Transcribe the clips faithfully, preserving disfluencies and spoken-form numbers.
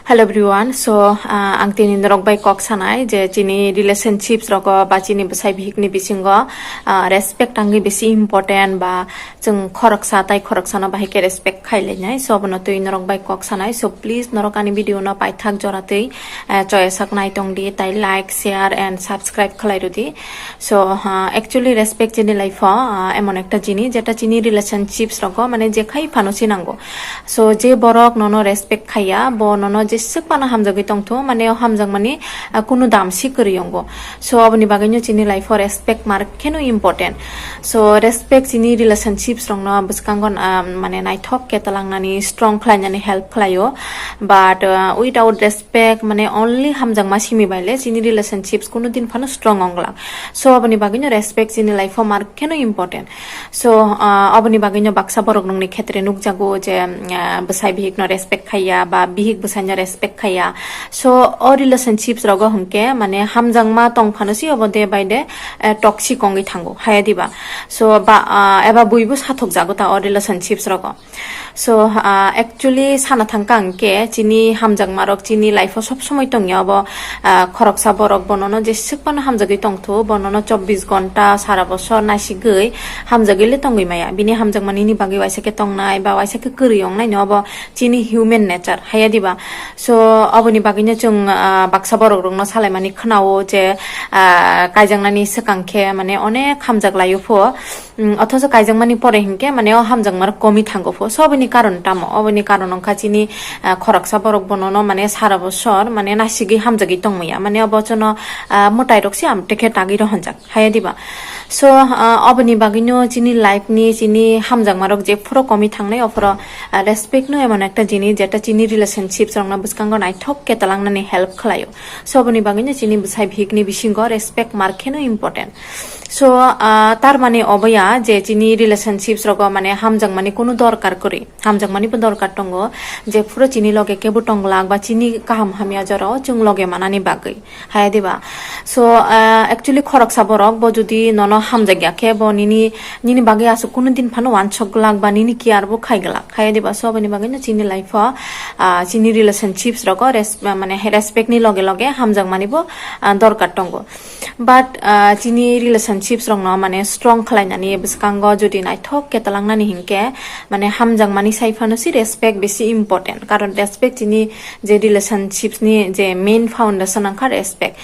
Hello everyone, so uh, ang tini norok bai kok sanai je chini relationships rogo ba chini bwsai bihik ni bisingo uh, respect tangwi bisi important ba chwng khoroksa tai khoroksa no bahai khe respect khai lainai, so abono twi norok bai kok sanai, so please norok ani video no paithak jora twi uh, choya sak nai tong di tai like, share and subscribe khlai rw di. So uh, actually respect chini life o uh, emon ekta jini jeta chini relationships rogo mane jekhai phano sinango. So je borok nono respect khaiya, bo nono jeswk phano hamjagwi tongthu, mane o hamjakmani uh, kunu dam si kwrwi wngo. So aboni bagwino chini life o respect mar kheno important. So respect chini relationships rokno bwskango uh, mane naithok khe twlangnani, strong khlainani help khlaio. But uh, without respect, mane only hamjakma simi baile chini relationships kunu din phano strong wnglak. So aboni bagwino respect chini life o mar kheno important. So uh, aboni bagwino baksa borok nokni khetre nukjago je uh, bwsai bihik no respect khaiya ba bihik bwsai no respect khaiya. So o relationships rogo hwnkhe mane hamjakma tong phano si obo day by day uh, toxic wngwi thango, haya diba? So ba uh, eba buibo sathok jago ta o relationships rogo. So uh, actually sana thangka hwnkhe chini hamjakma rok chini life o sob somoi tongya obo. Uh, khoroksa borok bonono jeswk phano hamjagwi tongthu, bonono chobbish gonta sara bosor naisigwi hamjagwi le tongwi maya. Bini hamjakmani ni bagwi waisa khe tongnai ba waisa khe kwrwi wngnai no obo chini human nature, haya diba? So aboni bagwino chwng uh, baksa borok rokno salaimani khwnao je uh, kaijaknani swkang khe mane onek hamjak laio pho. Mm, othocho kaijakmani pore hinkhe mane o hamjakma rok komi thango pho. So oboni karon tamo? Oboni karon wngkha chini ah, khoroksa borok bonono mane sara bosor mane nasigwi hamjagwi tongmaya, mane obo chono ah, mwtai rok se amtwi khe tagwi rohonjak, haya diba? So ah, oboni bagwino chini life ni chini hamjakma rok je phuro komi thangnai, ophoro ah, respect no emon ekta jini jeta chini relationships rokno bwskango naithok khe twlangnani help khlaio. So oboni bagwino chini bwsai bihik ni bisingo respect mar kheno important. So uh, tar mane oboya je chini relationships rogo mane hamjakmani kunu dorkar kwrwi, hamjakmani bo dorkar tongo, je phuro chini loge kebo tonglak ba chini kaham hamya jorao chwng loge manani bagwi, haya diba? So uh, actually khoroksa borok bo jodi nono hamjakya khe bo nini nini bagwi aswk kunu din phano wansok glak ba nini care bo khai glak, haya diba? So aboni bagwino chini life o uh, chini relationships rogo res- mane respect ni loge loge hamjakmani bo uh, dorkar tongo. But uh, chini relationships rokno mane strong khlainani bwskango jodi naithok khe twlangnani hinkhe mane hamjakmani sai phano si respect bisi important, karon respect chini je relationships ni je main foundation wngkha respect.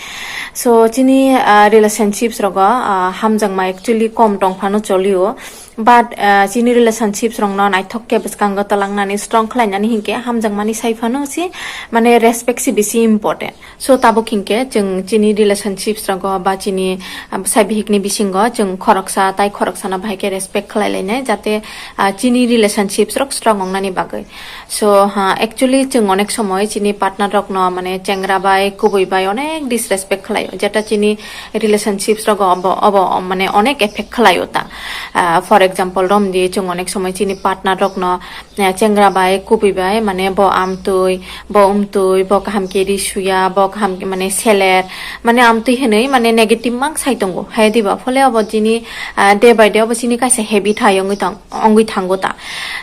So chini uh, relationships rogo uh, hamjakma actually kom tong phano cholio. But uh, chini relationships rokno naithok khe bwskango twlangnani strong khlainani hinkhe hamjakmani sai phano si mane respect si bisi important. So tabuk hinkhe chwng chini relationships rogo ba chini ah, bwsai bihikni bisingo chwng khoroksa tai khoroksano bahai khe respect khlai lainai, jate ah, chini relationships rok strong wngnani bagwi. So ha, actually chwng onek somoi chini partner rokno mane chengra bai kubui bai onek disrespect khlaio, jeta chini relationships rogo obo, obo mane onek effect khlaio ta. Ah, for example romdi, chwng onek somoi chini partner rokno eh, chengra bai kubui bai mane bo amtwi, bo umtwi, bo kaham khe ri suya, bo kaham khe mane seler, mane amtwi hinwi mane negative mang sai tongo. Hai diba phole obo chini ah, day by day obo chini kaisa habit hai wngwi tong wngwi thango ta.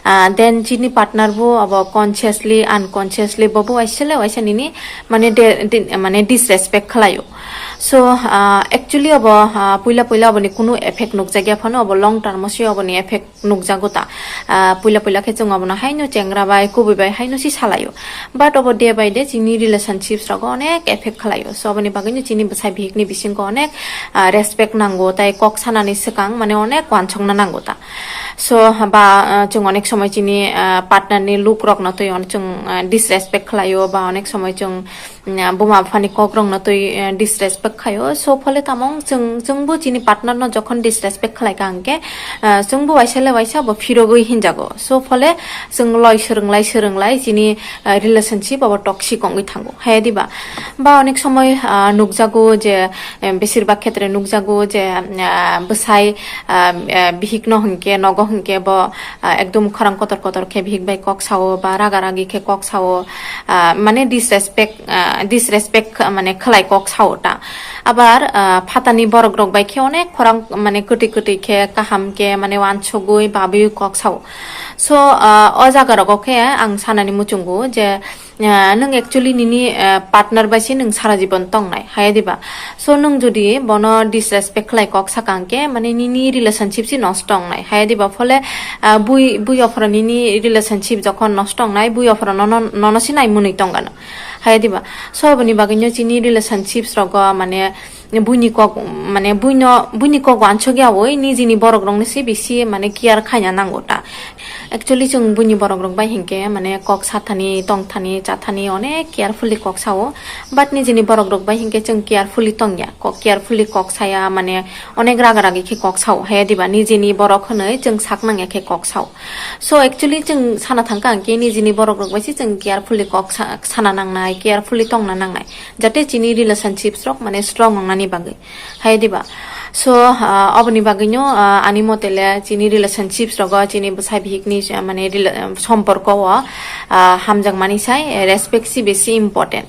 Ah, then chini partner bo obo consciously unconsciously bo bo waisa le waisa nini mane de- de- mane disrespect khlaio. So ah, actually obo ah, puila puila oboni kunu effect nukjakya phano obo long term o se oboni effect nukjago ta. Ah, puila puila khe chwng abono haino chengra bai kubui bai haino si salaio. But obo day by day chini relationships rogo onek effect khlaio. So aboni bagwino chini bwsai bihikni bisingo onek ah, respect nango tai kok sanani swkang mane onek wansokna nango ta. So ba ah, chwng onek somoi chini ah, partner ni look rokno twi on chwng ah, disrespect khlaio ba onek somoi chwng mm, buma buphani kok rokno twi eh, disrespect khaio. So phole tamung chwng chwngbo chini partner no jokhon disrespect khlai ka hwnkhe ah, chwngbo waisa le waisa bo phirogwi hinjago. So phole chwng loi swrwnglai swrwnglai chini ah, relationship abo toxic wngwi thango, hai diba? Ba onek somoi ah, nukjago je em, besir bak khetre nukjago je ah, bwsai ah, eh, bihik no hwnkhe nogo hwnkhe bo ah, ekdum khorang kotor kotor khe bihik bai kok sao ba raga ragi khe kok sao, ah, mane disrespect ah, disrespect kh- mane khlai kok sao ta. Abar ah, phatani borok rok bai khe onek khorang mane kwtwi kwtwi khe kaham khe mane wansugwi babwi kok sao. So ah, o jaga rogo khe ang sanani muchungo je Ah, nwng actually nini, ah, partner bai se nwng sara jibon tongnai, haya diba? So nwng jodi bono disrespect khlai kok sakang ke, mane nini relationship si nosto wngnai, haya diba? Phole, ah, bui, bui ophoro nini relationship jokhon nosto wngnai, bui ophoro nono, nono si nai mwnwi tongano, haya diba? So aboni bagwino chini relationships rogo, mane, buini kok, mane buino, buini kok wansuk yawi nijini borok rokni se bisi, mane, care khaina nango ta. Actually, chwng buini borok rok bai hinkhe, mane, kok sathani, tongthani, chathani onek carefully kok sao. But nijini borok rok bai hinkhe chwng carefully tongya. Kok carefully kok saya, mane, onek raga ragi khe kok sao. Haya diba, nijini borok hwnwi chwng sak nangya khe kok sao. So, actually, chwng sana thangkha hinkhe nijini borok rok bai se chwng carefully kok sa-, sana nangnai, carefully tongna nangnai. Jate chini relationships rok, mane, strong wngnani bagwi. Haya diba? So, ah, oboni bagwino, ah, ani mote le chini relationships rogo, chini bwsai bihikni, ah, mane, rela-, somporko o, ah, hamjakmani sai, eh, respect si besi important.